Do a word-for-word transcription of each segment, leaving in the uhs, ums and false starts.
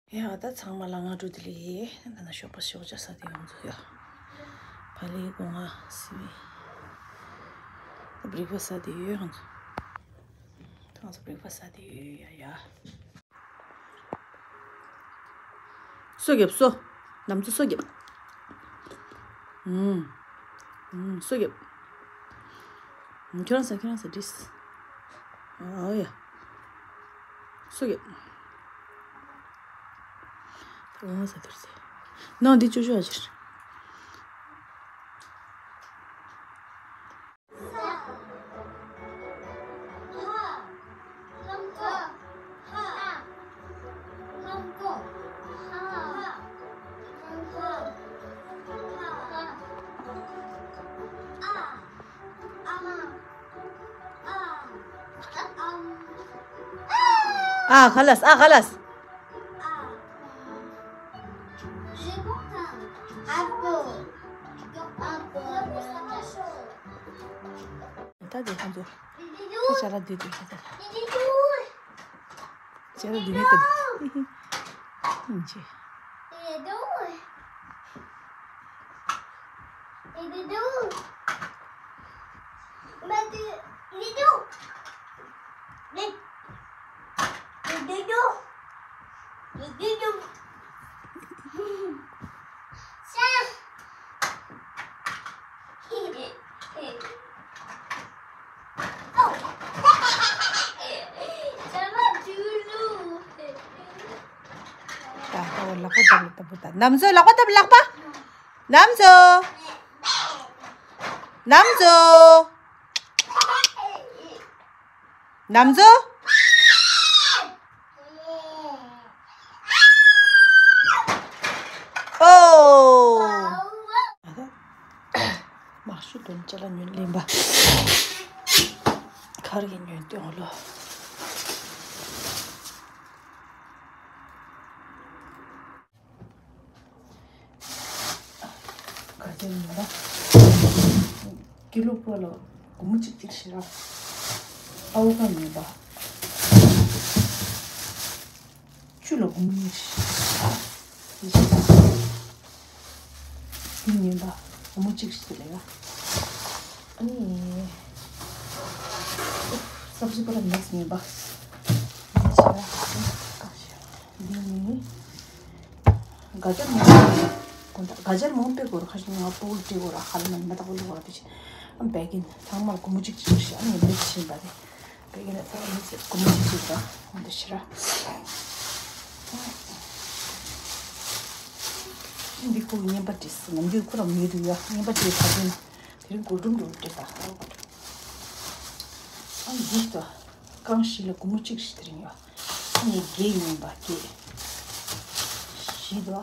ཡ་ད་ཚང་མ་ལ་སྔ་དྲོ་བདེ་ལེགས། ད་ན་ཞོགས་པ་ཞོགས་ཇ་ཟ་དེ་ཡོང་ཚོ་ཡ། ཕ་ལེ་སྒོ་ང་སི་བི། ད་བྷི་རེག་ཕ་སི་ཟ་དེ་ཡོད་ང་ཚོ། ད་ང་ཚོ་བྷི་རེག་ཕ་སི་ཟ་དེ་ཡོད་ཡ་ཡ། སོ་རྒྱབ་སོ། ནམ་ཚོ་སོ་རྒྱབ། ཨུམ། ཨུམ་སོ་རྒྱབ། ཁྱོད་རང་ཟ་ཁྱོད་རང་ཟ་དྲིས། ཨོ་ཡ། སོ་རྒྱབ། ད་འོང་ཟ་དུར་ཟེ། ནང་འདི་ཅོ་ཅོ་ཨ་ཅིར། ཨ་ཁ་ལས་ཨ་ཁ་ལས། ད་དེ་ཁོང་ཚོ་ཁ་ཆ་ལ་དུས་དུས་ཁ་ཆ་ལ་ཆ་ལ་དུས་མེད་དུ་ཨིན་ཅི། ད་ལག་པ་བརྡབ་ལ་བརྡབ་པོ་ད། ནམ་ཚོ་ལག་པ་བརྡབ་ལག་པ། ནམ་ཚོ། ནམ་ཚོ། ནམ་ཚོ། ཨོ། མ་ཤུ་དོན་ཅ་ལ་ཉོན་ལེན་པ། ཁར་གྱི་ཉོན་ཏེ་འོ་ལོ། ག་ཚོད་ཉོན་པ། ཀི་ལོ་བར་ལ་སྒོར་མོ་གཅིག་གཅིག་ཞིག་ར། ཨའོ་ག་ཉོན་པ། བཅུ་ལ་སྒོར་མོ་གཉིས་ཤིག་འདི་ཉོན་པ་སྒོར་མོ་གཅིག་ཞིག་ལས་ཡ། ཨ་ནི། སབ་ཇི་པ་ར་མིག་སི་ཉོན་པ། འདི་ནི། ག་ཅར་མོང་པེ་གོ་ར་ཁ་ཤས་ང་པོལ་ཏི་གོ་ར་ཧ་ལ་མ་མ་ཏག་པོ་ལུ་གོ་ར་དེ་ཤི། ཨམ་བེ་གིན་ཚང་མར་སྒོར་མོ་གཅིག་གཅིག་ཤི། ཨ་ནི་མིག་སི་ཡིན་པ་དེ། བེ་གིན་ཚང་མ་མིག་སི་སྒོར་མོ་གཅིག་གཅིག་ར་འོ་འདི་ཤི་ར། འདི་ཁོ་བརྙན་པ་བྲིས་སོང་། ནམ་རྒྱུན་ཁོ་རང་ཉོས་འདུག་ཡ། བརྙན་པ་བྲིས་ད་དུང་དེ་རིང་གོ་སྒྲུང་འགྲོ་བྲིས་ད། ཨ་འདི་ལྟ། རྐང་བཞི་ལ་སྒོར་མོ་གཅིག་ཞིག་དེ་རིང་ཡ། ཨ་ནི་བརྒྱད་ཡོད་པ་བརྒྱད། བཞི་དོ།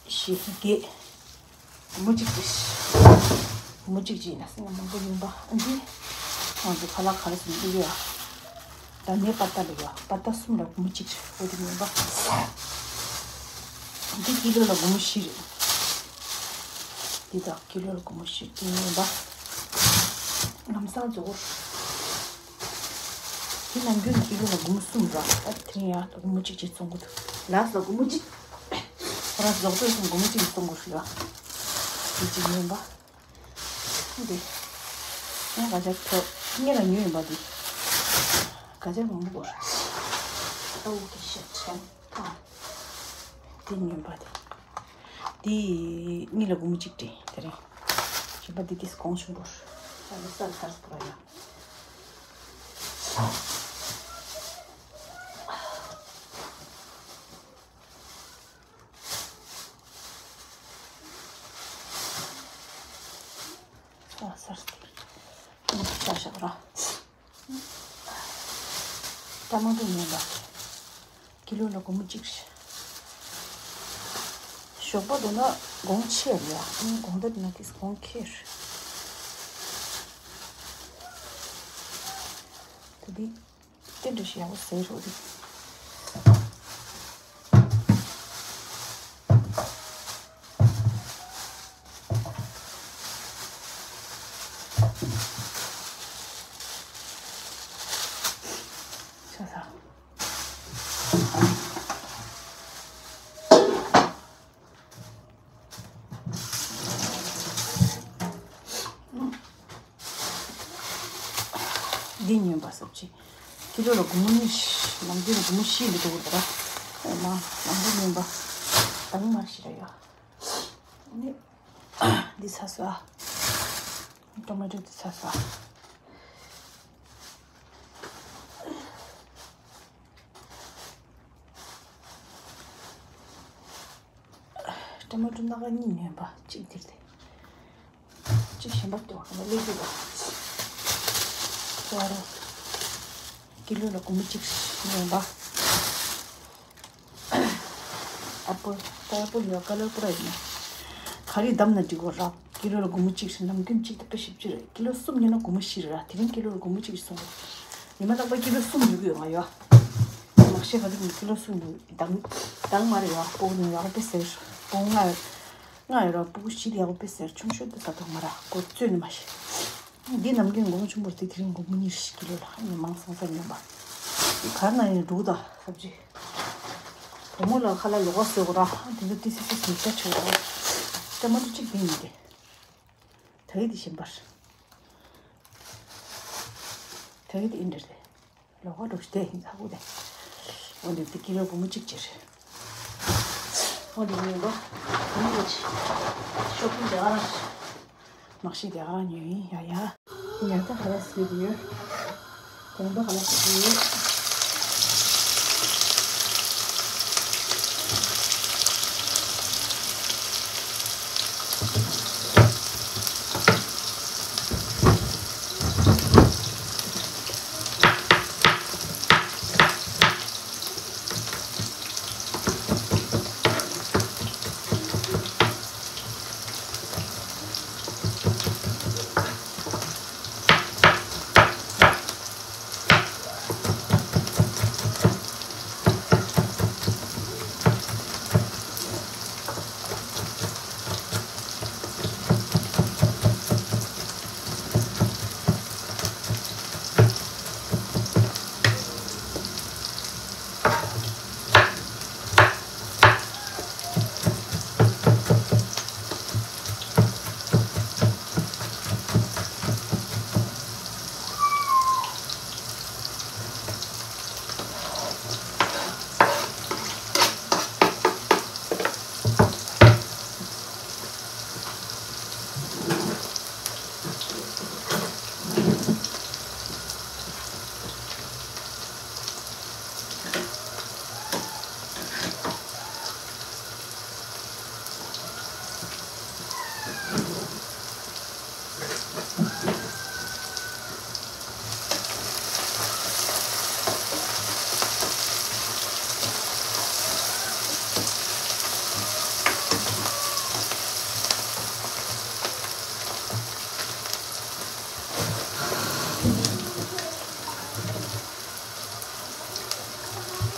བཞི་བརྒྱད། སྒོར་མོ་གཅིག་དེ། སྒོར་མོ་གཅིག་ཅིག་ན་སེམས་མང་པོ་ཡིན་པ་ཨ་འདི། ང་ཚོ་ཁ་ལག་ཁ་ལག་སུ་འདི་ཡ། ད་ནི་པ་ཏ་ལ་ཡ། པ་ཏ་གསུམ་ལ་སྒོར་མོ་གཅིག་ཞིག་འོ་དེ་ཡིན་པ། འདི་ཀི་ལོ་ལ་སྒོར་མོ་བཞི་རེད། འདི་དག་ཀི་ལོ་ལ་སྒོར་མོ་བཞི་ཡིན་པ། ལམ་སང་རྫོགས། དེ་ནམ་རྒྱུན་ཀི་ལོ་ལ་སྒོར་མོ་གསུམ་ར། ད་དེ་རིང་ཡང་སྒོར་མོ་གཅིག་གཅིག་བཙོང་གི་འདུག་ལགས་ལ་སྒོར་མོ་གཅིག་ཁོ་རང་རྫོགས་དུས་སུ་སྒོར་མོ་གཅིག་བཙོང་དགོས་ཞུ་ཡ། དེ་གཅིག་ཡིན་པ། འདི། ངས་ག་ཅར་ཐོབ་ངས་ལ་ཉོས་ཡིན་པ་འདི། ག་ཅར་མང་པོ་དགོས། ཨ་འུ་གི་ཤ་ཁྲེན་ཐང་། འདི་ཉོས་པ་འདི། འདི་གཉིས་ལ་སྒོར་མོ་གཅིག་སྤྲད་དེ་རིང་། གཞན་པ་འདི་དེས་གོང་ཆུང་པོར། ཨ་ནི་སར་སར་སྐོར་ཡ། སར་སར་སྐོར། ཨ་ནི་ཤ་ཤ་ར། ཏ་མ་ཏོ་ཉོས་པ། ཀི་ལོ་ལ་སྒོར་མོ་གཅིག་རེད། ཞོགས་པ་འདུག་ན་གོང་ཆེ་རེད་ཡ། ཨ་ནི་དགོང་དག་འདུག་ན་དེས་གོང་ཁེ་རེད། ད་འདི་དེ་འདྲ་ཞིག་ཡག་པོ་ཟེར་རོ་འདི། ཆ་ས། ཉོན་པ་ཟབ་ཅིང་། ཀི་ལོ་ལ་སྒོར་མོ་གཉིས། ནམ་རྒྱུན་ལ་སྒོར་མོ་བཞི་ལ་འགྲོ་གི་འདུག་ར། ཨེ་མ། ནམ་རྒྱུན་ཉོན་པ་དང་མ་ཞིག་ར་ཡོད། ནི། འདི་ཚ་ས། ཊོ་མེ་ཊོ་འདི་ཚ་ས། ཊོ་མེ་ཊོ་སྣ་ཁ་གཉིས་ཉོས་པ་གཅིག་འདིར་དེ། གཅིག་གཞན་པ་དེ་བ་ལས་རྒྱུ་དང་། ཅོ་རོ། ཀི་ལོ་ལ་སྒོར་མོ་གཅིག་ཉོས་པ། ཨེ་པལ། ད་ཨེ་པལ་ཡོད་ཀ་ལར་པུ་ར་ཡིན་ན། ག་རེ་བདམས་ན་འགྲིག་གོ་ར། ཀི་ལོ་ལ་སྒོར་མོ་གཅིག་ནམ་རྒྱུན་གཅིག་དང་དཔེ་ཞིབ་ཅིག་རེད། ཀི་ལོ་གསུམ་ཉོས་ན་སྒོར་མོ་བཞི་རེད་ར། དེ་རིང་ཀི་ལོ་ལ་སྒོར་མོ་གཅིག་སོང་། ཉི་མ་རྟག་པར་ཀི་ལོ་གསུམ་ཉོ་གི་ཡོད་ང་ཡོད། མ་གཞི་ག་རེ་ཀི་ལོ་གསུམ་ཉོ་དང་དང་མ་རེད་ཡོད། སྤུ་གུ་ནི་ཡག་པོ་དཔེ་ཟེར། སྤུ་གུ་ལྔ་ཡོད། ལྔ་ཡོད་ར། སྤུ་གུ་བཞི་ལ་ཡག་པོ་དཔེ་ཟེར། ཆུང་ཤོས་དེ་ཟ་ཐུབ་མ་ར། ཁོ་བཙོས་ནི་མ་ཤེས། འདི་ནམ་རྒྱུན་སྒོར་མོ་ཆུང་པོ་རེད་དེ། དེ་རིང་སྒོར་མོ་ཉི་ཤུ་ཀི་ལོ་ལ་ནི་མང་སང་ས་ཉོན་པ། གར་ན་ཡིན་འགྲོ་ད་ཟབ་ཅིག་བུ་མོ་ལ་ཁ་ལག་ལོགས་ཀ་བཟོས་གོ་ར། དེ་ཚོ་ཏི་སི་སི་སི་ཆ་ཆོད་ར། ཊོ་མེ་ཊོ་གཅིག་དེ་ཡིན་ཏེ། ད་གི་དེ་གཞན་པར། ད་གི་དེ་ཨིན་འདྲ་རེད། ལོགས་ཀ་འགྲོ་ཤི་དེ་ཡིན་ཚ་གུ་དེ། འོ་འདི་དེ་ཀི་ལོ་སྒོར་མོ་གཅིག་ཅེར། འོ་འདི་ཉོས་པ། སྒོར་མོ་གཅིག་ཤོག་བུ་དེ་ག་རང་། མ་གཞི་དེ་ག་རང་ཉོས་ཡིན་ཡ་ཡ། ཉ་ད་ཧ་ལ་སི་དེ་ཡོད། གོང་ད་ཧ་ལ་སི་དེ་ཡོད།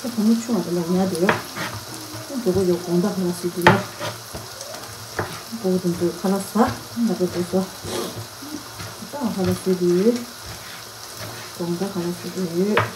ཁོ་བུ་མོ་ཆུང་བ་དེ་ལ་ཉར་དེ་ཡོད། ཁོ་འགྲོ་གི་ཡོད། དགོང་དག་ཁ་ལག་ཟོས་དེ་ཡོད། སྤུ་གུ་དེ་ཚོ་ཁ་ལག་ཟ། ང་ཚོ་དེ་ཚོ་ད་ཁ་ལག་ཟོས་དེ་ཡོད། དགོང་དག་ཁ་ལག་ཟོས་དེ་ཡོད།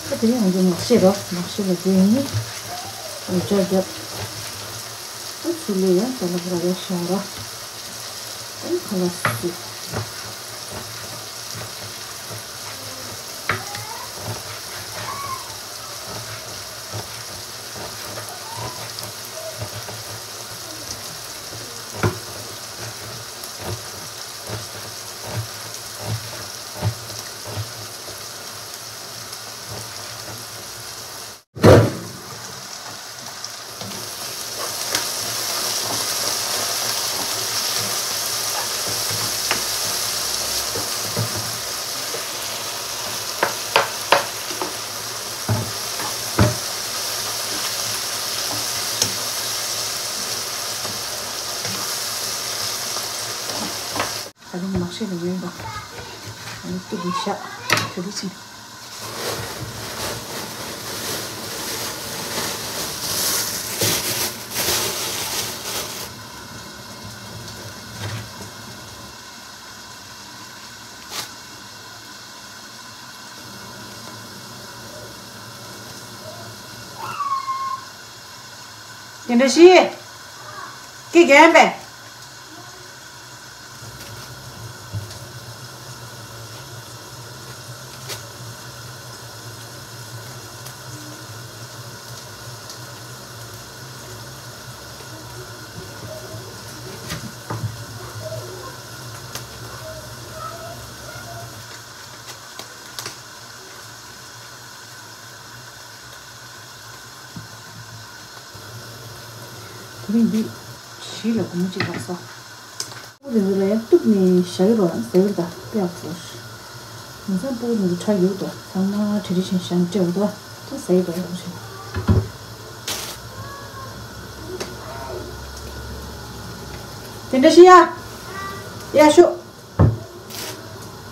ད་དེ་ཡང་འདི་མ་ཤེས་རོགས། མ་ཤེས་ལ་དེ་ཡིན། འོ་ཇ་རྒྱབ། ད་ཚུར་ལས་ཡང་ད་ལ་བ་ར་ཤ་ར། ཨེ་ཁ་ལག་ཟོས། ཏུ་གི་ཤ་དེ་རུ་ཕྱིན། དེ་འདྲ་ཞིག་ཀི་རྒན་པས། དེ་རིང་འདི་བཞི་ལ་སྒོར་མོ་གཅིག་ལྷག་སོང་། ཨོ་དེ་ཚོ་ལ་ཡར་གཏུབ་ནས་བཞག་གི་རོ། ཟ་གི་རོ། ད་དཔེ་ཡག་པོ་ཟེར། ངོ་ཚ་པོ་ནི་ཁྲག་ཡོད་དོ། ཚང་མ་དྲི་རི་ཤན་ཤན་སྤྲད་འོ་དོ། ད་ཟ་གི་རོ་ཡག་པོ་བྱུང་། དེ་འདྲ་ཞིག་ཡ། ཡ་ཤོ།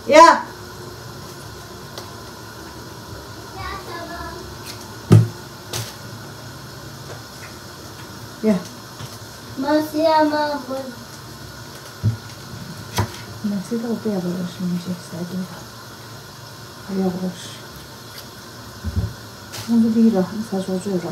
ཡ། ཡ། མ་སི་ཡ་མ་བོ། མ་སི་ཏོག་པའི་བོ་ཤིང་ཞིག་ཟ་དུས་ཡག་པོ། ཁོང་ཚོ་འདི་ར་ས་ཕྱོགས་བཅོས་ར།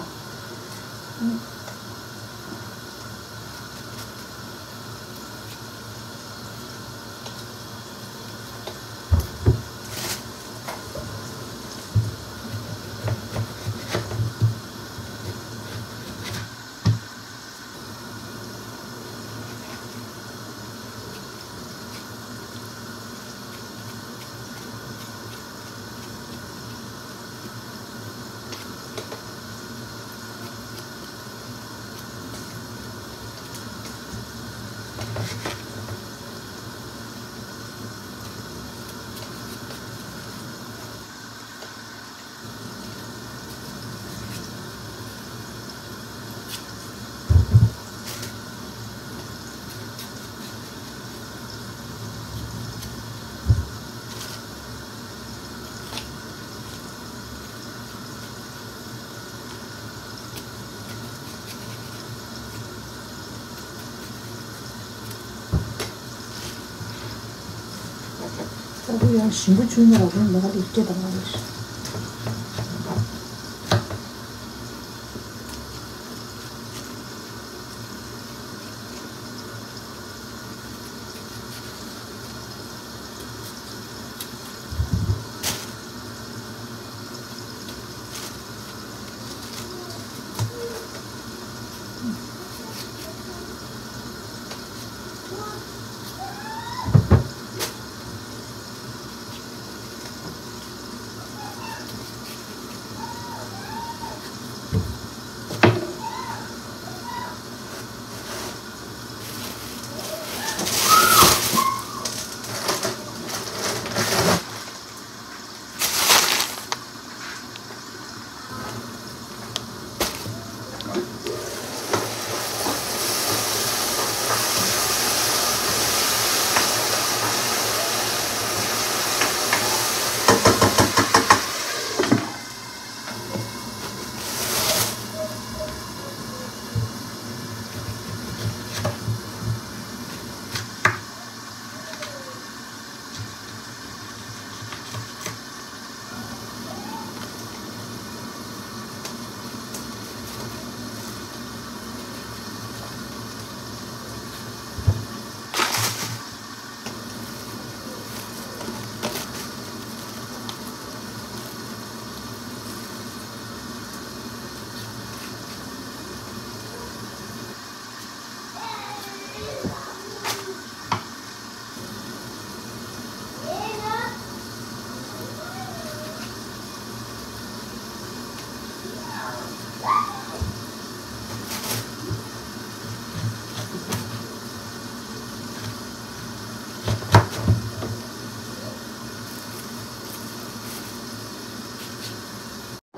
ཨ་ཁུ་ཡང་ཞིམ་པོ་བྱུང་ན་ར་ཁོང་ལོ་ཀ་ལི་སྐད་དང་མ་རེད།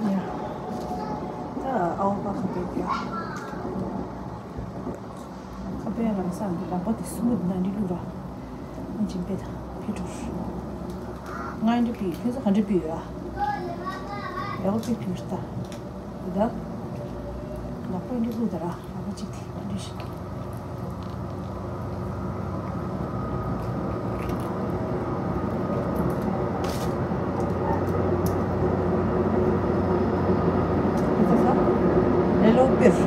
ཡ། ད་ཨའོ་པ་ཁ་པའི་རྒྱ། ཁ་པའི་རང་སང་གི་ལག་པ་དེ་སུ་མུད་ན་འདི་ལུ་ར། ཨིན་ཇི་པེ་ད་ཕི་ཏུར། ང་འདི་ཕི་ཁྱོད་ཚོ་ག་འདྲ་ཕི་ཡོད་ཨ། ཡག་པོ་ཅིག་ཕི་ཡོད་ད། འདི་ད། ལག་པ་འདི་ལུག་ད་ར་ལག་པ་ཅིག་དེ་འདི་ཞིག་ལེ་ལོ་པིར།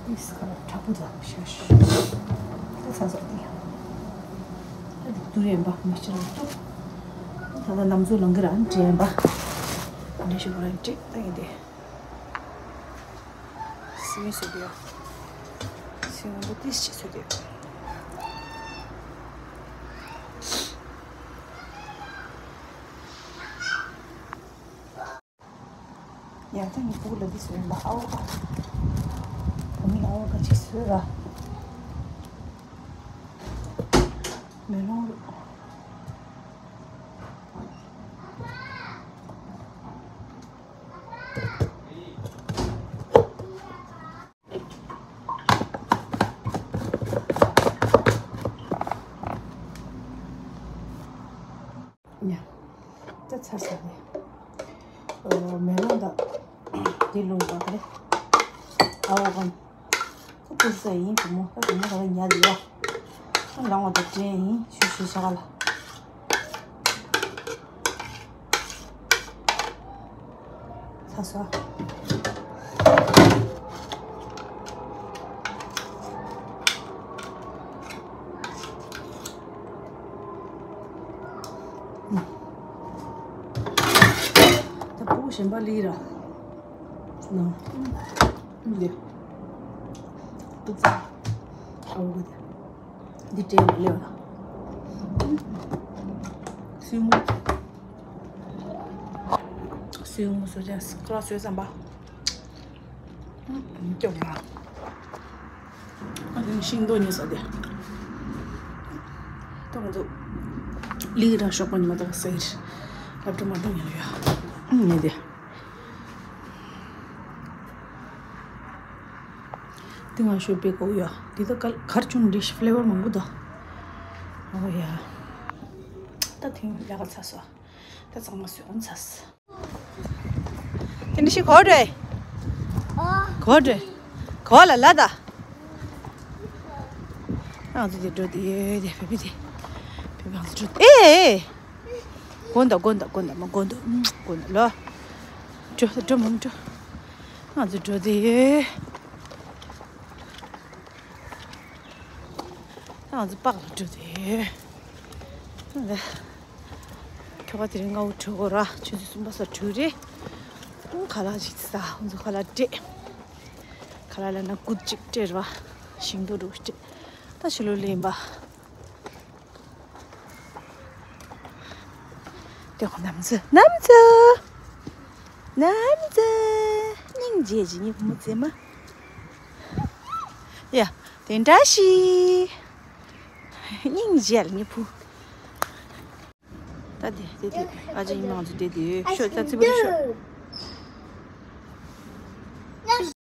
ཏིས་ཁ་ལ་དྲག་པོ་དང་ཤ་ཤ། ད་ཚ་ཚ་དེ། ད་དེ་དུ་རེན་པ་མི་ཤེས་རོགས་ཏུ། ད་ད་ནམ་ཚོ་ལང་གི་ར་འདྲེན་པ། འདྲེ་ཤི་བོ་ར་འདྲེ་ད་ཡིན་ཏེ། སི་མི་སུ་དེ། སི་མི་འདི་ཏིས་ཅི་སུ་དེ། ཡང་ཐེངས་ནི་ཕྲུ་གུ་ལ་འདི་བཟོས་ལ་ཨའོ་ཀ། བུ་མོ་ཨའོ་ཀ་ཅིག་བཟོས་ལ། མེ་ལོང་རུ། ཡ། ད་ཚར་ཚར་རེད། ཨོ། མེ་ལོང་དང་། འདི་ལུང་བ་ག་རེ། ཨའོ་གམ། ད་ཏུ་ས་ཡིན་བུ་མོ། ད་བུ་མོ་ག་རེ་ཉལ་ཡོད། ཨ་ལང་བ་དང་འདྲེན་ཡིན་ཞུ་ཞུ་ཤ་ག་ལ། ཚ་ཚ། ད་ཕྲུ་གུ་གཞན་པ་ལི་ར། ནང་། ལི། ཏུག་ཙམ། ཨོ་གི་དེ། འདི་དྲན་མ་ལེ་བ། སིའུ་མོ། སིའུ་མོ་སོ་ཅན་སྐ་སོས་ཙམ་པ། སྐྱོ་བ། ཨ་དེ་ཤིང་ཏོག་ཉོས་ས་དེ། ཏོག་ཏོག་ལིག་རང་ཤོག་པ་ཉི་མ་ཏོག་སེར། ལབ་ཏུ་མ་ཏོག་ཉོས་ཡོད། ཨ་ནི་དེ། དེ་ང་ཤོད་པའི་གོ་ཡ། དེ་ད་ག་གར་ཆུང་འདི་ཕླེ་བར་མང་པོ་ད། ཨོ་ཡ། ད་དེང་ལས་ཀ་ཚ་སོ། ད་ཚང་མ་སོས་ཚ་སོ། དེ་འདྲ་ཞིག་གོ་རེ། གོ་རེ། གོ་ལ་ལ་ད། ང་ཚོ་དེ་འགྲོ་དེ་ཡོད་དེ་བེ་བེ་དེ། བེ་བེ་ང་ཚོ་འགྲོ་དེ། ཨེ། དགོན་ད་དགོན་ད་དགོན་ད་མ་དགོན་ད་དགོན་ད་ལོ། འགྲོ་འགྲོ་མ་འགྲོ། ང་ཚོ་འགྲོ་དེ་ཡོད། ང་ཚོ་པགས་ལ་འགྲོ་དེ་ཡོད། ཁྱོ་ག་དེ་རིང་སྔ་བོ་འགྲོ་དགོས་ར། ཆུ་ཚོད་གསུམ་པ་ས་འགྲོ་རེད། ཁ་ལག་ཅིག་ཟ། ང་ཚོ་ཁ་ལག་སྤྲད། ཁ་ལག་ལ་ན་ཀུད་ཅིག་སྤྲད་ར། ཤིང་ཏོག་རུ་སྤྲད། ད་ཕྱི་ལོགས་ལེན་པ། དེ་ཁོ་ནམ་ཚོད་ནམ་ཚོད་ནམ་ཚོད། རྗེས་ཀྱི་ཉི་བུ་མོ་མཛེས་མ། ཡ། དེ་འདྲ་ཞིག་སྙིང་རྗེ་ལ་ཉི་བུ། ད་དེ་དེ་དེ་ཨ་ཅེ་ཉི་མ་ང་ཚོ་དེ་དེ་ཤོད་ད་ཙི་པུ་རི་ཤོད།